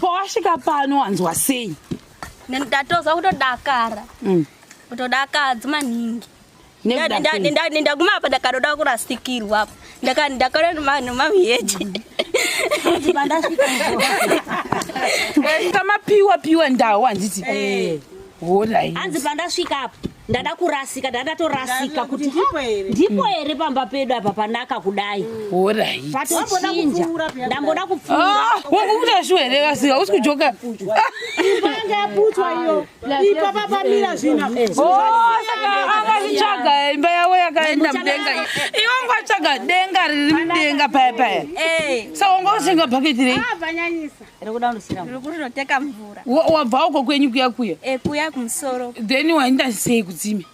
Pawasvika pano wanzwa sei? Ndatozwa kutodakara. Kutodakadza maningi. Nekuda kwei? Ndaguma apa ndakatoda kurasikirwa apa. Ndakaona nemamheche. Tamapiwa piwa ndawo handiti? Horai. Hanzi pandasvika apa ndada kurasika, ndadatorasika kuti ndipo here pamba pedu apa panaka kudai. Horai. Patochinja, ndamboda kupfuura. Wakukuta shuwa here kasika usi kujoka? Imba yaputswa iyo. Ipa papamira zvina. Oh, saka akazvitsvaga imba yavo yakaenda mudenga. Iwe ungatsvaga denga riri mudenga paya paya. Saka ungasenga bhaketi rei? Abvanyanyisa. Riri mvura. Wabva uko kwenyu kuya kuya? Kuya kumusoro. Then waenda sei kutsime?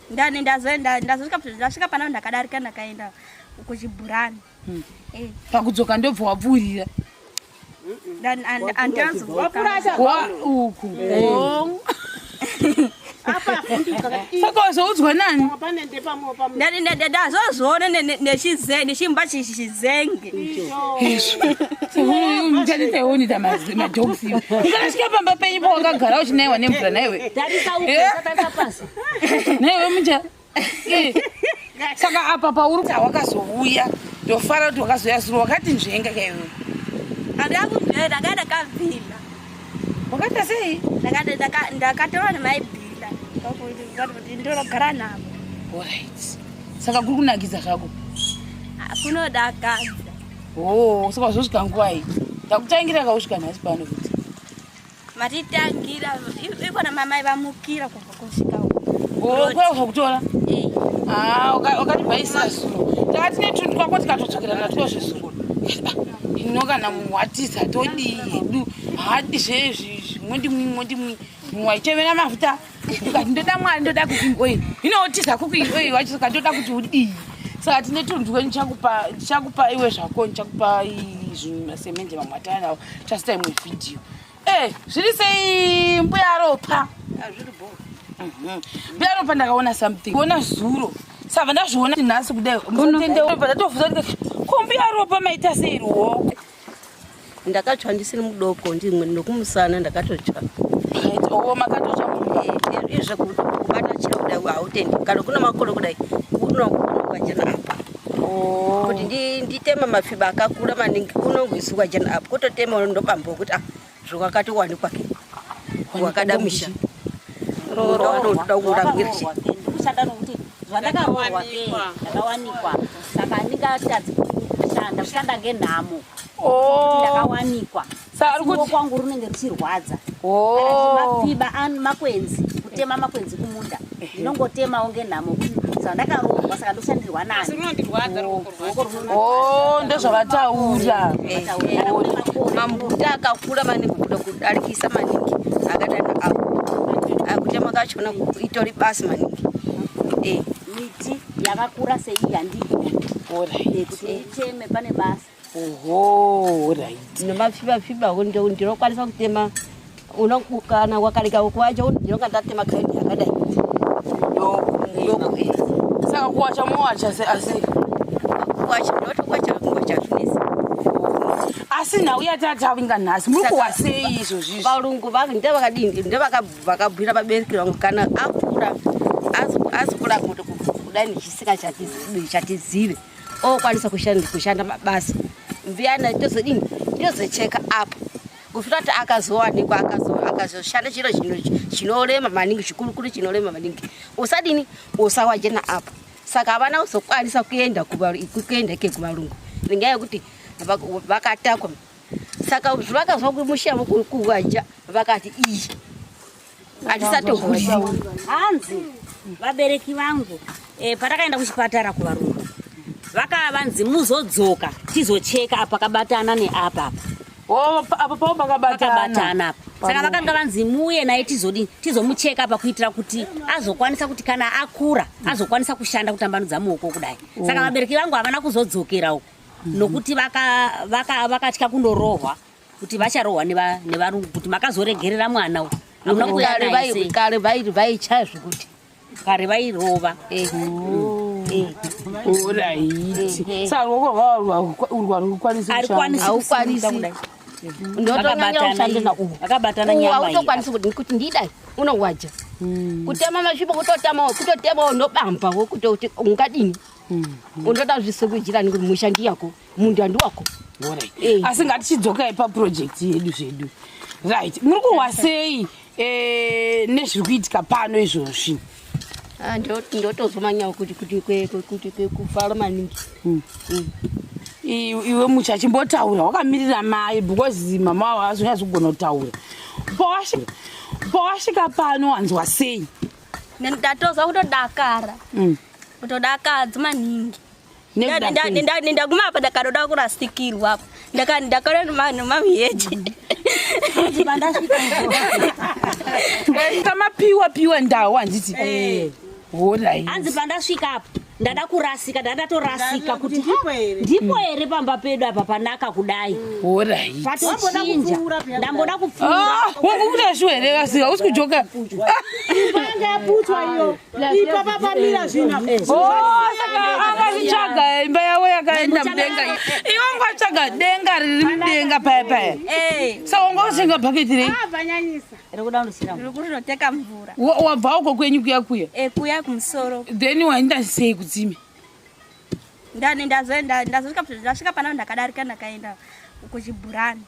Ndani ndazoenda ndasvika pana ndakadarika ndakaenda kuchibhurani. Pakudzoka ndobva wapfuurira. Andazodzoka. Uku. Saka wazoudzwa nani? Ndazozviona nechimba chizenge. Muchanditaonita majokes iwe. Ungasvika pamba penyu pawakagara uchinaiwa nemvura naiwe. Tarisa uko, tarisa pasi. Naiwe mucha. Saka apa pauri wakazouya, ndofara kuti wakazouya zuro wakati nzvenga kaiwe. Andakubvira ndakaenda kabvila. Wakaita sei? Ndakatorwa nemaibhila kuti ndinogara navo. Alright. Saka kuri kunakidza zvako? Kunodakadza. Oh, saka wazosvika nguvai? Ndakutangira kausvika nhasi pano futi. Matitangira ikona mamai vamukira kubva kusvika uko. Oh, kuya kuzokutora? Ah, wakatibhaisira zuro. Takati netunhu twako tikatodzokera natwo zvezuro. Ino kana munhu watiza todii hedu? Haadi zvezvi mwendimwi mwendimwi. Munhu waichemera mafuta. Ndikati ndoda Mwari, ndoda cooking oil. Hino wotiza cooking oil wacho saka ndoda kuti udii? Saka tine tunhu twenyu ndichakupa iwe zvako, ndichakupa zvimasemende mamwe atanawo. Tichasita imwe vhidhiyo. Zviri sei mbuya Ropa? Zviri bho. Mbuya Ropa ndakaona something. Kuona zuro. Saka ndazviona nhasi kudai. Musatende ndatofuza kuti ko mbuya Ropa maita sei ruoko? Ndakatsva ndisiri mudoko, ndimwe nokumusana ndakatotsva. Oh, makatotsva mumba. Izvo kubata chiro kudai hautendi. Kana kuna makoro kudai unongwajana apa. Kuti nditema mafiba akakura maningi unongoiswa jana apa. Kutotema ndobambo kuti zvakatowanikwa ke. Wakadamisha. Ndoda kurambira. Ndikushanda nokuti zvandakaroorwa ke ndakawanikwa. Saka handingatadzi kushanda, kushanda ngenhamo. Ndakawanikwa. Saka uri kuti kwangu runenge ruchirwadza. Mafiba makwenzi, kutema makwenzi kumunda. Ndinongotemawo ngenhamo kuti saka ndakaroorwa saka ndoshandirwa nani. Oh, ndozvavataura. Mambuti akakura maningi kuda kudarikisa maningi akadana apo. Akutema kachona itori basi maningi. Miti yakakura sei handidi. Kuti nditeme pane basa. Oho, right. Nemafiba fiba ndinokwanisa kutema kana wakareka kuwacha ndinonga ndatema kaindi yakadai. Doko. Saka kuwacha mowacha se asi kuwacha ndotokuwacha kuwacha zvinesi. Asi nhau yatatavinga nhasi muri kuwa sei izvozvizvi? Varungu ndevakadini ndevakabwira vabereki vangu kana akura azokura kuti kudai nechisika chatizive okwanisa kushanda mabasa mbiyana tozodini tozocheka apa kufira kuti akazowanikwa akazoshanda chiro chinorema maningi chikurukuru chinorema maningi usadini usawajena apa. Saka havana kuzokwanisa kuenda ke kuvarungu nenyaya yekuti vakatakwa. Saka zvakazwa kumusha kuwaja vakati iyi hatisatohuriwa. Hanzi vabereki vangu patakaenda kuchipatara kuvarungu vakavanzi muzodzoka tizocheka apa pakabatana neapa apa. Oh, apa pavo pakabatana. Pakabatana apa. Saka vakanga vanzi muuye naye tizodini tizomucheka apa kuitira kuti azokwanisa kuti kana akura azokwanisa kushanda kutambanudza muoko kudai. Saka vabereki vangu havana kuzodzokera uko nokuti vakatya kundorohwa kuti vacharohwa nevarungu kuti makazoregerera mwana uyu. Hamuna kuuya naye sei? Kare vaichaya zvekuti. Kare vairova. Alright. Saka ruoko rwavo rwarukwanisi Harikwanisi Haukwanisi. kusimuka kudai. Ndotonyanya kushanda na uwu. Akabatana nyama iyi. Hautokwanisi kuti ndidai unowaja. Kutema masvipo kutotema kutotema unobamba wokutoti ungadini. Unoda zvisikuijira nekuti musha ndiyako mundu andiwako. Alright. Eh. Asi ngatichidzokai paproject yedu zvedu. Right, muri kuhwa sei nezviri kuitika pano izvozvi? Ah, ndotozwa kuti kuti kuti kufara maningi. Iwe mucha chimbotaura wakamirira mai because mama wavo azonyatso kugona kutaura. Pawasvika pano wanzwa sei? Ndatozwa kutodakara. Kutodakadza maningi. Nekuda kwei? Ndaguma apa ndakatoda kurasikirwa apa. Ndakaona nemamheche. Tamapiwa piwa ndau handiti? Alright. Hanzi pandasvika apa ndada kurasika, ndadatorasika kuti Ndipo here? Ndipo here pamba pedu apa panaka kudai? Alright. Patochinja. Kupfuura pheya. Ndamboda kupfuura. Ah, wakukuta shuwa here kasika usi kujoka? Imba yaputswa iyo. Ipapa pamira zvina. Oh, saka akazvitsvaga imba yavo yakaenda mudenga. Iwe ungatsvaga denga riri mudenga paya paya. Saka ungatenga bhaketi rei? Abvanyanyisa. Rikuda kundosira. Riri kundoteka mvura. Wabva uko kwenyu kuya kuya? Kuya kumusoro. Then waenda sei kutsime? Ndasvika panapa ndakadarika ndakaenda kuchibhurani.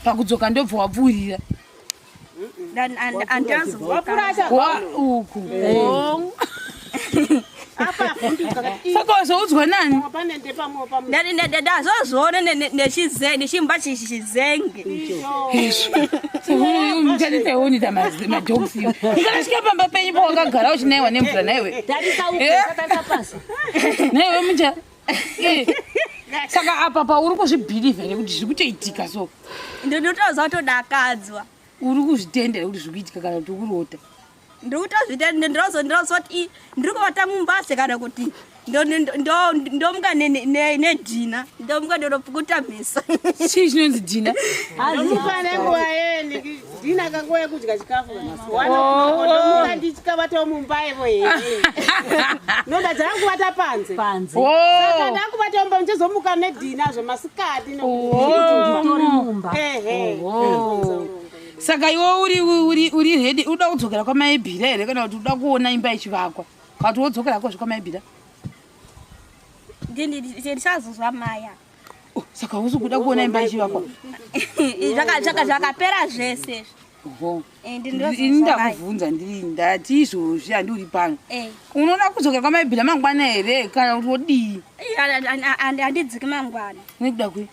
Pakudzoka ndobva wapfuurira. Andazodzoka. Wa uku. Oh. Apa avhunduka. Saka wazoudzwa nani? Pane ndepamwe pamwe. Ndazozviona nechimba chizenge. Muchanditaiwonita majokes iwe. Ukanasvika pamba penyu pawakagara uchinaiwa nemvura naiwe. Tarisa uko, tarisa pasi. Naiwe mucha. Saka apa pauri kuzvibhilivha here kuti zviri kutoitika so? Ndinotozwa kutodakadzwa. Uri kuzvitenda kuti zviri kuitika kana kuti uri kurota? Ndiri kutozvita, ndinozoti ndiri kuvata mumbase kana kuti ndomuka nedhina, ndomuka ndonopukuta meso. Chii chinonzi dhina? Ndomuka nenguva yeni ndina kanguva yekudya chikafu. Ndomuka ndichikavatawo mumba ivo here. Nonda dzakuvata panze. Panze. Saka ndakuvata mumba ndichizomuka nedhina zvemasikati. Nditori mumba. Ehe. Saka iwe uri ready, uda kudzokera kwamaibhira here kana kuti uda kuona imba ichivakwa, kana kuti wodzokera kozve kwamaibhira? Ndichazozwa maya. Oh, saka usi kuda kuona imba ichivakwa? Zvakapera zvese. Oho. Ndinozozwa Ini maya. ndakubvunza, ndiri ndati izvozvi handiri pano, unoda kudzokera kwamaibhira mangwana here kana kuti wodii? Handidziki mangwana. Nekuda kwei?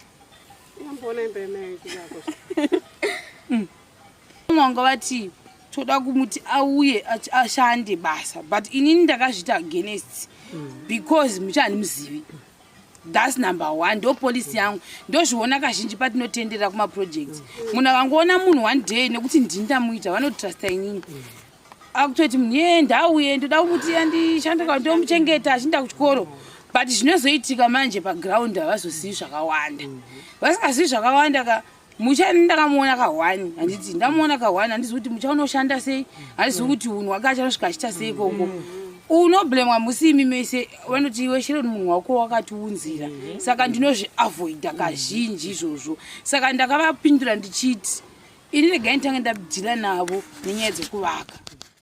Amboona imba yemai ichivakwa. Umwe wanga vati toda kumuti auye ashande basa, but inini ndakazviita against because mucha handimuzivi. That's number one. Ndo policy yangu, ndozviona kazhinji patinotendera kumaprojects. Munhu akangoona munhu one day nekuti ndini ndamuita, vanotrusta inini. Akutoti munhu ye ndauye, ndoda kuti andishande kana ndomuchengeta achienda kuchikoro, but zvinozoitika manje paground havazozivi zvakawanda. Vasingazivi zvakawanda ka, mucha ndakamuona ka1, handiti? Ndamuona ka1, handizivi kuti mucha unoshanda sei, handizivi kuti unhu wake achanosvika achiita sei ikoko. Unoblemwa musi imi mese vanoti iwe Sharon, munhu wako wakatiunzira. Saka ndinozviavoida kazhinji izvozvo. Saka ndakavapindura ndichiti ini regai nditange ndadeala navo nenyaya dzekuvaka.